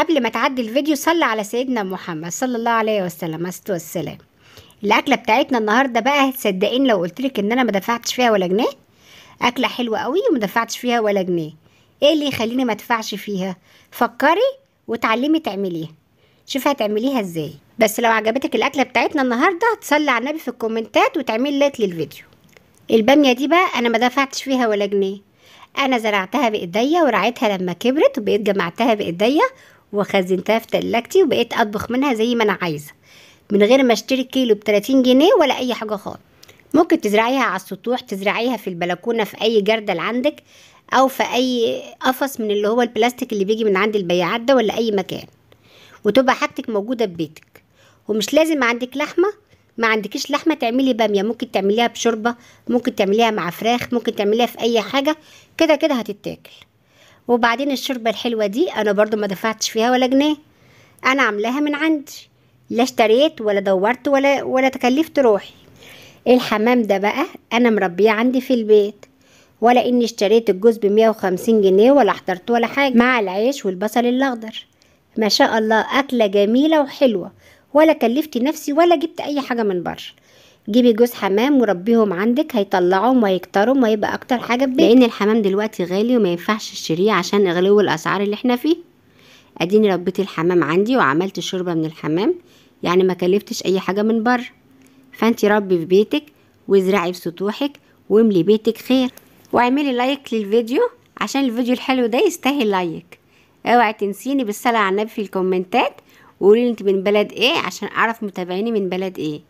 قبل ما تعدي الفيديو صلي على سيدنا محمد صلى الله عليه وسلم، الصلاة والسلام. الاكلة بتاعتنا النهارده بقى، تصدقين لو قلتلك ان انا ما دفعتش فيها ولا جنيه؟ اكله حلوة قوي وما دفعتش فيها ولا جنيه. ايه اللي يخليني ما ادفعش فيها؟ فكري وتعلمي تعمليها، شوفي هتعمليها ازاي. بس لو عجبتك الاكلة بتاعتنا النهارده تصلي على النبي في الكومنتات وتعملي like للفيديو. الباميه دي بقى انا ما دفعتش فيها ولا جنيه، انا زرعتها بايديا ورعيتها لما كبرت، وبقيت جمعتها بايديا وخزنتها في تلاجتي، وبقيت اطبخ منها زي ما انا عايزه من غير ما اشتري كيلو ب 30 جنيه ولا اي حاجة خالص. ممكن تزرعيها على السطوح، تزرعيها في البلكونه، في اي جردل عندك، او في اي قفص من اللي هو البلاستيك اللي بيجي من عند البياعات ده، ولا اي مكان، وتبقى حاجتك موجودة في بيتك. ومش لازم عندك لحمه، ما عندكيش لحمه تعملي باميه، ممكن تعمليها بشوربه، ممكن تعمليها مع فراخ، ممكن تعمليها في اي حاجة، كده كده هتتاكل. وبعدين الشوربة الحلوة دي انا برضو ما دفعتش فيها ولا جنيه، انا عاملاها من عندي، لا اشتريت ولا دورت ولا تكلفت روحي. الحمام ده بقى انا مربيه عندي في البيت، ولا اني اشتريت الجوز ب 150 جنيه ولا حضرت ولا حاجة، مع العيش والبصل الاخضر. ما شاء الله اكله جميلة وحلوه، ولا كلفت نفسي ولا جبت اي حاجة من بره. جيبي جوز حمام وربيهم عندك، هيطلعهم وهيكترهم وهيبقى اكتر حاجة في بيتك، لان الحمام دلوقتي غالي وما ينفعش تشتريه عشان غلو الاسعار اللي احنا فيه. اديني ربيت الحمام عندي وعملت شوربة من الحمام، يعني ما كلفتش اي حاجة من بره. فانتي ربي في بيتك وازرعي في سطوحك واملي بيتك خير. واعملي like للفيديو عشان الفيديو الحلو ده يستاهل like. اوعي تنسيني بالصلاة على النبي في الكومنتات، وقولي انت من بلد ايه عشان اعرف متابعيني من بلد ايه.